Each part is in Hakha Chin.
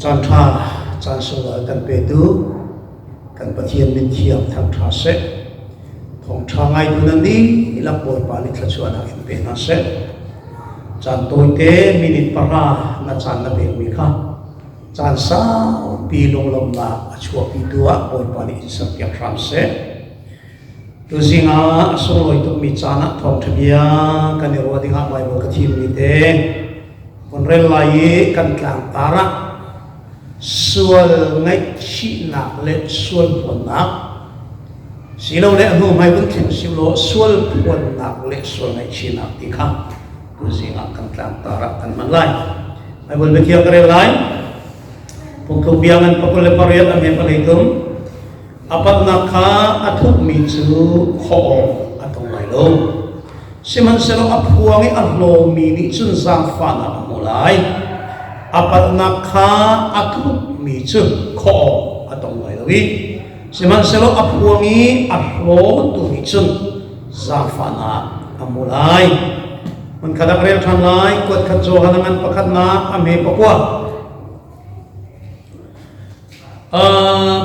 Caan ṭha, caan sunglawi kan petu kan Pathian min thiang thangṭha seh. Thawngṭha ngaitu nan dihlak Bawipa nih thluachuahnak in pe hna seh. Caan tawite minute 10 na caan na pekmi kha caan saupi lunglawmhnak a chuahpitu ah Bawipa nih in serpiak hram seh. Tuzing ah a sunglawi tukmi caan ah thawngṭha bia kan i ruah dingah Baibal ka thimmi te von rel lai i kan tlangtar ah sual ngaihchihnak le sual phuannak silole a hnu hmai vun thleng silaw sual phuannak le sual ngaihchihnak ti kha tuzing ah kan tlangtar ah kan hman lai. Baibal biathiang ka rel lai. Phungthluk bia ngan 28 a hme 23. A palhnak kha a thupmi cu khuaawng a tong lai lo. Sihmanhsehlaw a phuang i a hlawmi nih cun zaangfahnak a hmu lai. A palhnak kha a thupmi cu khuaawng a tong lai lo i sihmanhsehlaw a phuang i a hlawtu nih cun zaangfahnak a hmu lai. Hmunkhat ah ka rel ṭhan lai. Kuat khat Johan a ngan pakhatnak a hme pakua.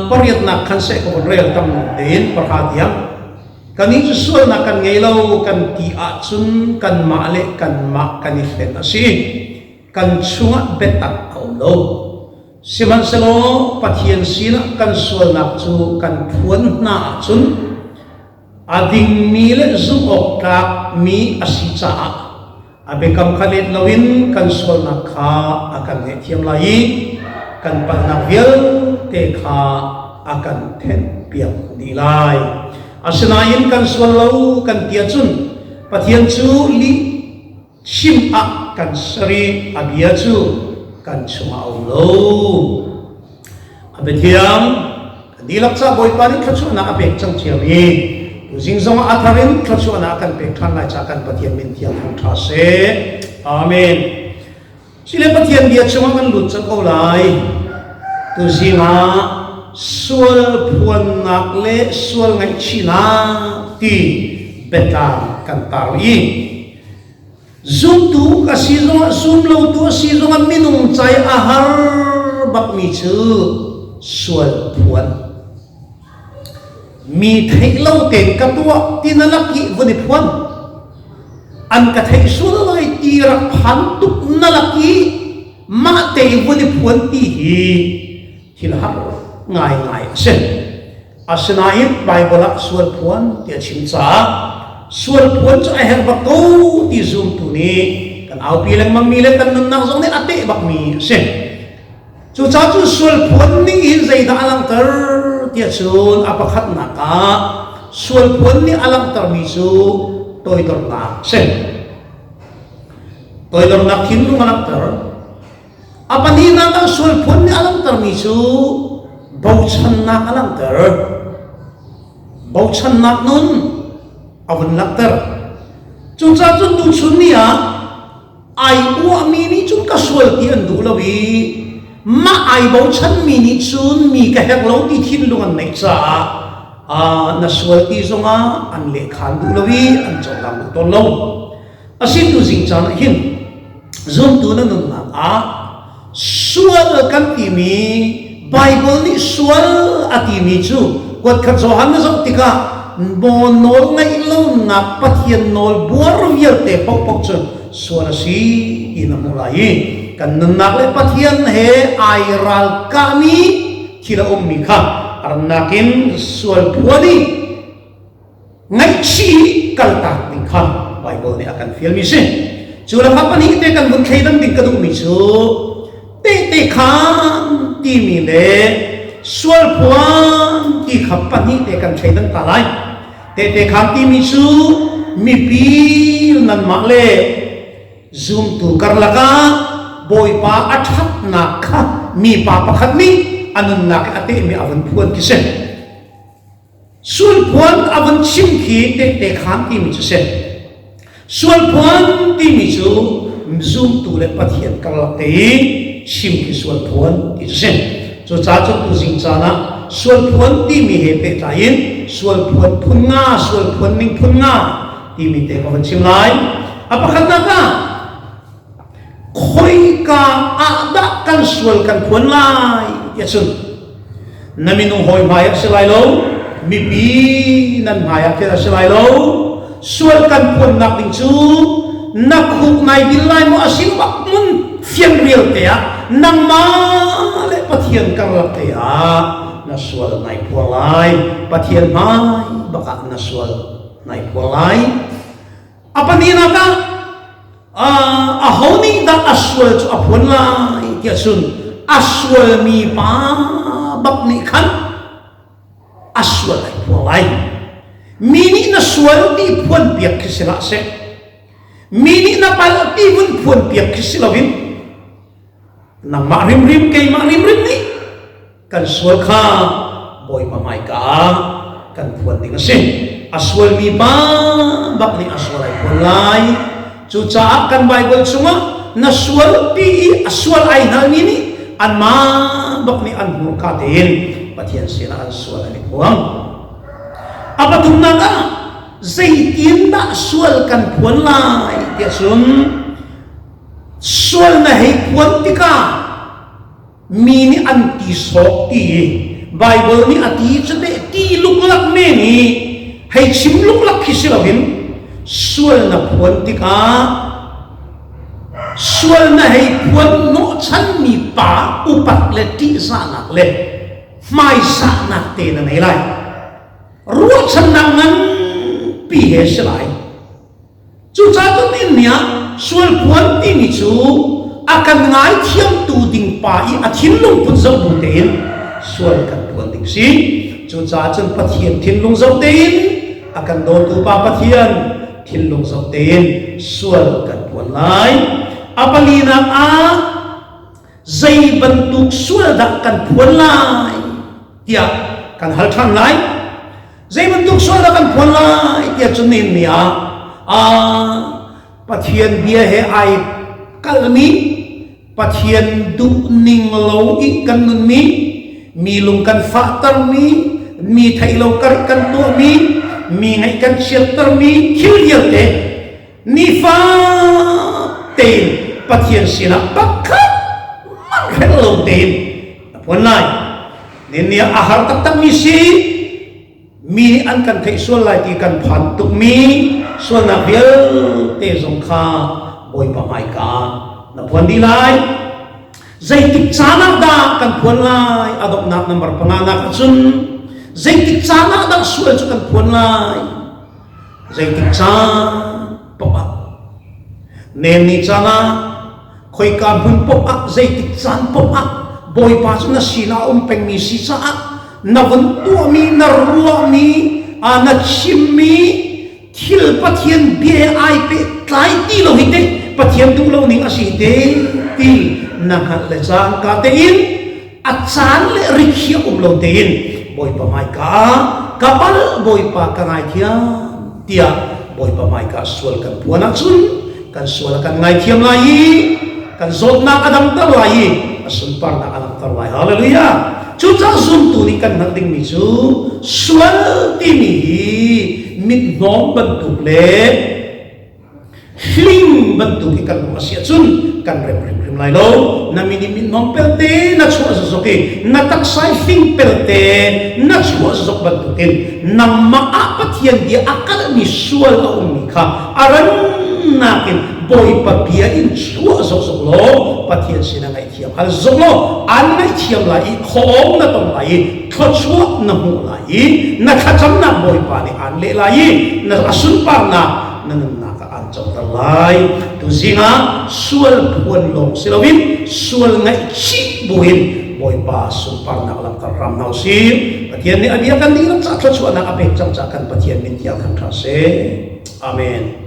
Pariatnak khan seh ka von rel tam tein 10 tiang. Kannih cu sualnak kan ngei lo kan ti ahcun kanmah le kanmah kan i hlen a si. Kan chungah biatak a um lo. Sihmanhsehlaw Pathian sinah kan sualnak cu kan phuan hna ahcun a dingmi le zumh awk tlakmi a si caah a biakam kha let loin kan sualnak kha a kan ngaihthiam lai i kan palhnak vialte kha a kan thenhpiak dih lai. Asinain kan sual lo kan ti ahcun Pathian cu lih chim ah kan ser i a bia cu kan chungah a um lo. A biathiang kan dihlak ca Bawipa nih thluachuahnak a pek cang cio i tuzing zongah a thar in thluachuahnak a kan pek ṭhan lai ca kan Pathian min thiang thangṭha seh. Amen. Sile Pathian bia chungah kan lut cang ko lai. Tuzing ah sual phuannak le sual ngaihchihnak ti biatlang kan tar i Zumtu a si zongah zumlotu a si zongah minung ca i a har bakmi cu sual phuan. Mi theih lo tein ka tuah ti na lak i vun i phuan. An ka theih sual lai ti rak phan tuk na lak i mah te i vun i phuan ti hi thil har ngaingai a si. Asinain Baibal ah sual phuan ti a chim caah sual phuan cu a herh bak ko ti zumtu nih kan aupi lengmangmi le kan nunnak zong nih a teh bakmi a si. Cucaah cu sual phuan ning hin zeidah a langhter tiah cun a pakhatnak ah sual phuan nih a langhtermi cu toidornak a si. Toidornak thinlung a langhter. A pahnihnak ah sual phun nih a langhtermi cu bochannak a langhter. Bochannak nun a vun langhter. Cucaah cun tuchun ni ah ai uahmi nih cun ka sual ti an duh lo i mah ai bochanmi nih cun mi ka herh lo ti thinlung an neih caah na sual ti zongah an lehkhan duh lo i an cohlang duh tawn lo. Asin tu zing caan ah hin zumtu na nunnak ah sual kan timi Bible nih sual a timi cu kuatkhat Johan na zoh tikah maw nawl ngaih lonak Pathian nawl buar vialte paohpaoh cu sual a si ti na hmuh lai i kan nunnak le Pathian he ai ralkahmi thil a ummi kha a rannak in sual phuan i Ngaihchih kaltak ding kha Bible nih a kan fialmi si. Cu lakah pahnih te kan vun thleidan ding ka duhmi cu tehte khaan timi le sualphuan ti kha pahnih te kan thleidan ta lai. Tehte khaan timi cu mipi nanmah le zumtu karlak ah Bawipa a ṭhatnak kha mipa pakhat nih a nunnak i a tehmi a vun phuan khi si. Sualphuan a vun chim khi tehte khaan timi cu si. Sualphuan timi cu zumtu le Pathian karlak te i chim khi sualphuan ti cu si. Cucaah cun tuzing caan ah sualphuan timi he pehtlai in sualphuan phun nga, sualphuan ning phun nga timi te ka vun chim lai. A pakhatnak ah khoi Khoika ah dah kan sual kan phuan lai tiah cun na minung hawi hmai ah si lai lo, mipi nan hmai ah khin a si lai lo. Sual kan phuannak ding cu na khuk nai bil lai maw asiloah hmun fianrial te ah nangmah le Pathian karlak te ah na sual nai phuang lai. Pathian hmai bak ah na sual nai phuang lai. A pahnihnak ah aho nih dah a sual cu a phuan lai tiah cun a sualmi pa bak nih khan a sual ai phuang lai. Mi nih na sual ti phuan piak khi si hlah seh. Mi nih na palh ti vun phuan piak khi si loin nangmah hrimhrim keimah hrimhrim nih kan sual kha Bawipa hmaika ah kan phuan ding a si. A sualmi pa bak nih a sual ai phuan lai. Cucaah kan Baibal chungah na sual ti i a sual ai hngalmi nih anmah bak nih an hmurka tein Pathian sinah an sual an i phuang. A pathumnak ah zeitindah sual kan phuan lai tiah cun sual na hei phuan tikah mi nih an ti sawk ti i Baibal nih a ti cu teh ti luklak men i hei chim luklak khi si loin sual na phuan tikah sual na hei phuan hnawhchanmi pa upat le ṭihzahnak le hmaizahnak te na ngei lai. Ruahchannak nganpi he si lai. Cucaah cun nihin ah sualphuan timi cu a kan ngaithiamtu ding pa i a thinlung put zoh bu tein sual kan phuan ding si. Cucaah cun Pathian thinlung zoh tein a kan dawtu pa Pathian thinlung zoh tein sual kan phuan lai. A palinak ah zei bantuk sual dah kan phuan lai tiah kan hal ṭhan lai. Zei bantuk sual dah kan phuan lai tiah cun nihin ni ah Pathian bia he ai kalmi Pathian duhning lo i kan nunmi mi lung kan fahtermi mi theih lo kar kan tuahmi mi ngaih kan chiattermi thil vialte nifa tein Pathian sinah pakhat man hrelh lo tein a phuan lai. Nihin ni ah a har taktakmi si mi nih an kan theih sual lai ti kan phan tukmi sualnak vialte zong kha Bawipa hmaika ah na phuan dih lai. Zeitik caan ah dah kan phuan lai? A donghnak number panganak ahcun zeitik caan ah dah sual cu kan phuan lai? Zeitik caan paoh ah nen ni caan ah khoika hmun paoh ah zeitik caan paoh ah Bawipa cu na sinah a um pengmi si caah na vun tuahmi na ruahmi na chimmi thil Pathian bia ai pehtlai ti lo hi te Pathian duh lo ning a si te ti na hngalh le cangka tein a caan le rikhiah um lo tein Bawipa hmaika ah ka palh Bawipa ka ngaithiam tiah Bawipa hmaika sual kan phuan ahcun kan sual a kan ngaithiam lai i kan zawtnak a damter lai i a sunparnak a langhter lai. Hallelujah! Cucaah zumtu nih kan hngalh dingmi cu sual timi hi mithnawm bantuk le Hling bantuk i kan ruah a si ahcun kan rem hrimhrim lai lo. Na min i mithnawm pelte na chuah zokzok i na taksa i hling pelte na chuah zokzok bantukin nangmah ah Pathian bia a kalhmi sual a ummi kha a rannak in Bawipa bia in chuah zokzok law Pathian sinah ngaihthiam hal zok law an ngaihthiam lai i khuaawng na tong lai i thluachuah na hmuh lai i na thlacamnak Bawipa nih aan leh lai i na a sunparnak na nunnak ah aan coter lai. Tuzing ah sual phuan lawng si loin sual ngaihchih buin Bawipa sunparnak langhter hram hna usih. Pathian nih a bia kan dihlak caah thluachuahnak a pek cang caah kan Pathian min thiang thangṭhat seh. Amen.